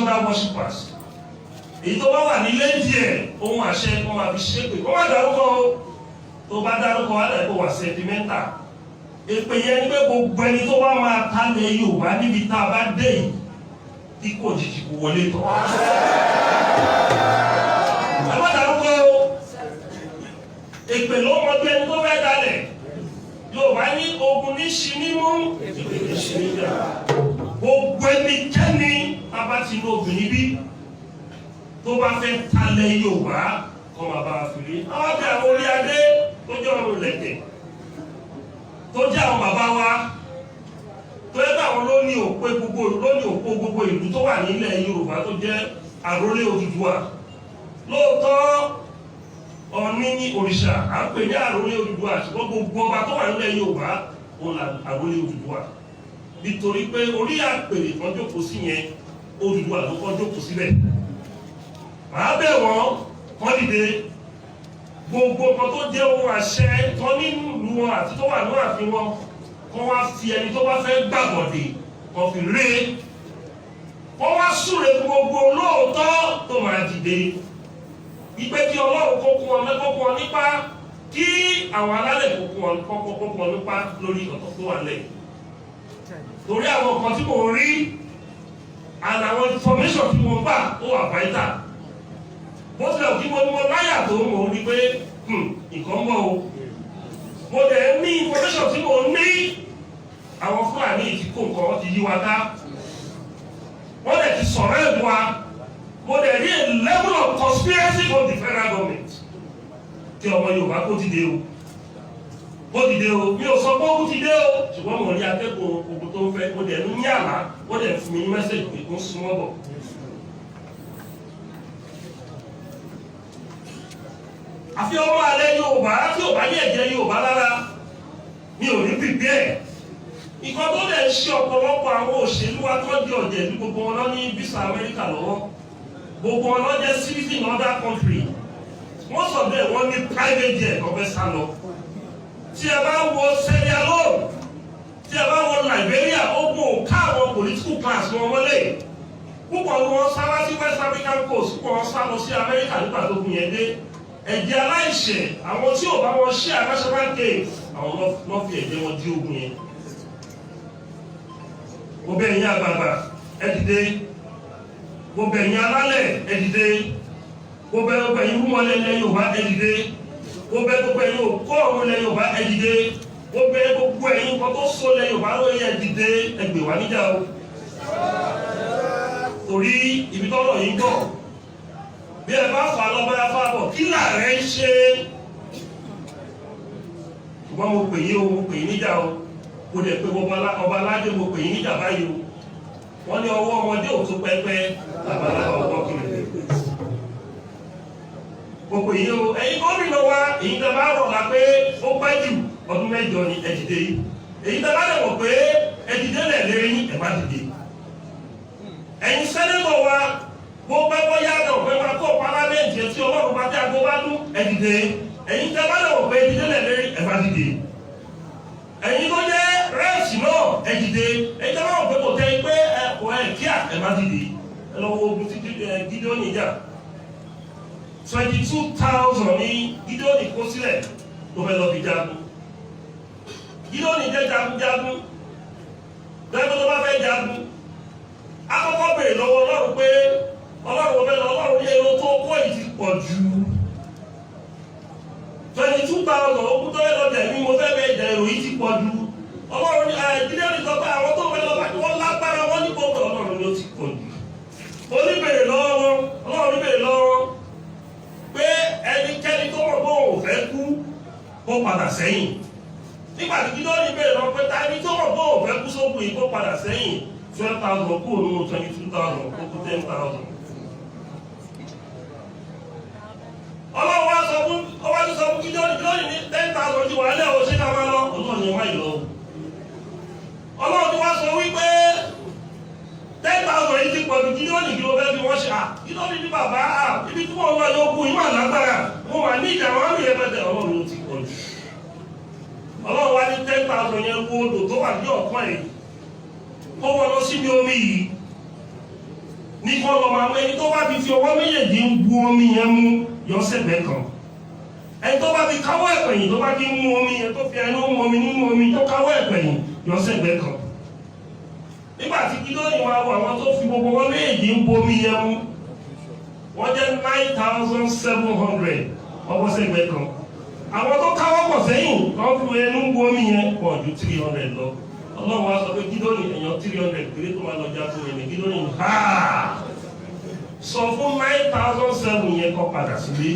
Traditional worshippers, èyí tó bá wà nílé díẹ̀, ohun àṣẹ kó máa fi ṣépè. Kó má dárúkọ o. Tó bá dárúkọ, á dàbí kó wà sentimental. Èpè yẹn ni pé gbogbo ẹni tó bá máa talẹ̀ Yorùbá níbi tá a bá dé yìí, tí kò jìjì kò wọlé tọ̀. Ẹ má dárúkọ o. Èpè ló mọ bí ẹni tó fẹ́ dalẹ̀. Yorùbá ní ogun ní ṣi ní mú, èpè ní ṣi ní jà. Gbogbo ẹnikẹ́ni tá a bá ti ní obìnrin bí tó bá fẹ́ talẹ̀ Yorùbá, kọ́ máa bá a fi rí. Àwọn àti àwọn orí adé tó jẹ́ ọrùn lẹ̀kẹ̀, tó jẹ́ àwọn bàbá wa, tó yẹ káwọn ló ní òpó gbogbo, ló ní òpó gbogbo ìlú tó wà nílẹ̀ Yorùbá, tó jẹ́ àrólé Odùduwà. Lóòótọ́, Ọ̀ọ̀ni ní òrìṣà à ń pè ní àrólé Odùduwà, ṣùgbọ́n gbogbo ọba tó wà nílẹ̀ Yorùbá, òun là àrólé Odùduwà, nítorí pé orí àpèrè kan jókòó sí yẹn, Odùduwà ló kọ́ jókòó síbẹ̀. Màá bẹ̀ wọ́n kọ́ dìde. Gbogbo nǹkan tó jẹ́ ohun àṣẹ tó nínú wọn àti tó wà ní ààfin wọn, kó wá fi ẹni tó bá fẹ́ gbàbọ̀dè kó fi ré, kó wá súre gbogbo olóòótọ́ tó máa dìde, ìpè kí Ọlọ́run kó kún wọn, kó kún wọn nípa, kí àwọn alálẹ̀ kó kún wọn, kó kún wọn nípa lórí ọ̀tọ̀ tó wà lẹ́yìn, torí àwọn nǹkan tí mò ń rí and àwọn information tí mo gbà, ó wà vital. Bó tilẹ̀ kí mo ní mo láyà tó, mò ń rí pé nǹkan ń bọ̀ o. Mo dẹ̀ ní information tí mo ní, àwọn Fúlàní ti kó nǹkan, wọn ti yí wa ká, wọ́n dẹ̀ ti sọ̀rọ̀ ẹ̀ wa. Mo dẹ̀ rí a level of conspiracy from the federal government. Tí ọmọ Yorùbá kó dìde o, kó dìde o. Mi ò sọ pé ogun ti dé o, ṣùgbọ́n mo rí atẹ́gùn ogun tó ń fẹ́. Mo dẹ̀ ń ní àlá, wọ́n dẹ̀ fún mi ní message pé ó ń súnmọ́ bọ̀. Àfi ọmọ alẹ́ Yorùbá tí ò bá ní ẹ̀jẹ̀ Yorùbá lára, mi ò ní pìpì ẹ̀. Nǹkan tó lè ṣe ọ̀pọ̀lọpọ̀ àwọn òṣèlú wa tó di ọ̀jẹ̀ ní, gbogbo wọn lọ ní visa Amẹ́ríkà lọ́wọ́, gbogbo wọn lọ jẹ́ citizen other country. Most of them, wọ́n ní private jet, wọ́n fẹ́ sá lọ. Tí ẹ bá wo Sierra Leone, tí ẹ bá wo Liberia, ogun ò ká àwọn political class wọn wọlé. Púpọ̀ ni wọ́n sá wá sí West African coast, púpọ̀ wọn sá lọ sí Amẹ́ríkà nígbà tó gun yẹn dé. Ẹ̀jẹ̀ aláìṣẹ̀, àwọn tí ò bá wọn ṣe national cake, àwọn lọ́ fi ẹ̀jẹ̀ wọn dí ogun yẹn. Mo bẹ̀ yín àgbààgbà, ẹ dìde. Mo bẹ̀ yín alálẹ̀, ẹ dìde. Mo bẹ̀ gbogbo ẹ̀yin irúnmọlẹ̀ ilẹ̀ Yorùbá, ẹ dìde. Mo bẹ̀ gbogbo ẹ̀yin òkú ọ̀run ilẹ̀ Yorùbá, ẹ dìde. Mo bẹ̀ gbogbo ẹ̀yin nǹkan tó so ilẹ̀ Yorùbá lóye, ẹ dìde, ẹ gbè wá níjà o, torí ibi tọ́rọ̀ yìí ń bọ̀, bí ẹ bá fà lọ, bá fà bọ̀, kí làárẹ̀ ń ṣe? Ṣùgbọ́n mo pè yín o, mo pè yín níjà o. Mo dẹ̀ pé ọba aládé, mo pè yín níjà báyìí o. Wọ́n ní ọwọ́ ọmọdé ò tó pẹ́pẹ́, àgbàlagbà ọgbọ́n kiri. Mo pè yín o. Ẹ̀yin gómìnà wa, èyí tẹ́ bá rọ̀ la pé ó pẹ́ jù ọdún 8 ni, ẹ dìde. Èyí tẹ́ bá dẹ̀ mọ̀ pé ẹ dìde lẹ̀ lérí yín, ẹ má dìde. Ẹ̀yin senator wa, bó pẹ́ bóyá náà pé máa kó parliament ẹ̀, tí Ọlọ́run bá tẹ́ agbó bá dún, ẹ dìde. Ẹ̀yin tẹ́ bá dẹ̀ mọ̀ pé ẹ dìde lẹ̀ lérí, ẹ má dìde. Ẹ̀yin tó jẹ́ reps náà, ẹ dìde. Ẹ̀yin tẹ́ bá mọ̀ pé kò tẹ́ pé ẹ kò ẹ kíá, ẹ má dìde. Ẹ lọ wo ogun tí Gídíọ́nì jà. 22,000 ní Gídíọ́nì kó sílẹ̀ tó fẹ́ lọ fi jagun. Gídíọ́nì jẹ́ jagunjagun lẹ́gbẹ́. Tó bá fẹ́ jagun, akọ́kọ́ béèrè lọ́wọ́ Ọlọ́run pé, "Ọlọ́run, fẹ́ lọ." Ọlọ́run ní èrò tó kó yìí ti pọ̀ jù. 22,000 ogun tó fẹ́ lọ jẹ̀ mí, mo fẹ́ bẹ jẹ, èrò yìí ti pọ̀ jù. Ọlọ́run ní Gídíọ́nì sọ pé àwọn tó fẹ́ lọ bá wọ́n lágbára, wọ́n ní gbogbo. Ọlọ́run ní ó ti pọ̀ jù. Oníbèrè lọ́wọ́ wọn, Ọlọ́run níbèrè lọ́wọ́ wọn pé ẹnikẹ́ni tó mọ̀ pé òun ò fẹ́ kú, kó padà sẹ́yìn. Nígbà tí Gídíọ́nì béèrè lọ pé ta ẹni tó mọ̀ pé òun ò fẹ́ kú sógun yìí, kó padà sẹ́yìn, 12,000 kúrò nínú 22,000, kó kú 10,000. Ọlọ́run wá sọ fún ọwá tó sọ fún Gídíọ́nì. Gídíọ́nì ní 10,000 ti wà lẹ́ o, ṣé ká máa lọ? Ọlọ́run ni wáyé lọ. Ọlọ́run ti wá sọ wípé 10,000 yìí ti pọ̀ ju. Gídíọ́nì, kí ló fẹ́ fi wọ́n ṣe à? Gídíọ́nì ní, "Bàbá à, ibi tí wọ́n lọ yóò kú ìmọ̀ àlágbára, mo mà ní ìjà wọn á rí ẹgbẹ́." Ọlọ́run ló ti pọ̀ jù. Ọlọ́run wá ní 10,000 yẹn wo odò tó wà ní ọ̀kan yìí, kó wọn lọ síbi omi yìí. Ní kọ́ lọ máa mú ẹni tó bá ti fi ọwọ́ méjèèjì ń bu omi yẹn mú, yọ sẹ́gbẹ̀ẹ́ kan. Ẹni tó bá ti káwọ́ ẹ̀pẹ̀yìn, tó bá ti mú omi yẹn, tó fi ẹnu mú omi nínú omi, tó káwọ́ ẹ̀pẹ̀yìn, yọ sẹ́gbẹ̀ẹ́ kan. Nígbà tí Gídíónì máa wọ àwọn tó fi gbogbo wọn méjèèjì ń bomi yẹn mú, wọ́n jẹ́ 9,700, wọ́n bọ́ sẹ́gbẹ̀ẹ́ kan. Àwọn tó káwọ́ pọ̀ sẹ́yìn, wọ́n fi ẹnu ń bomi yẹn, pọ̀ ju 300 lọ. Ọlọ́run wa sọ pé Gídíónì, èèyàn 300 péré tó máa lọ jagun yẹn ní. Gídíónì ha sọ fún 9,700 yẹn kó padà sílé.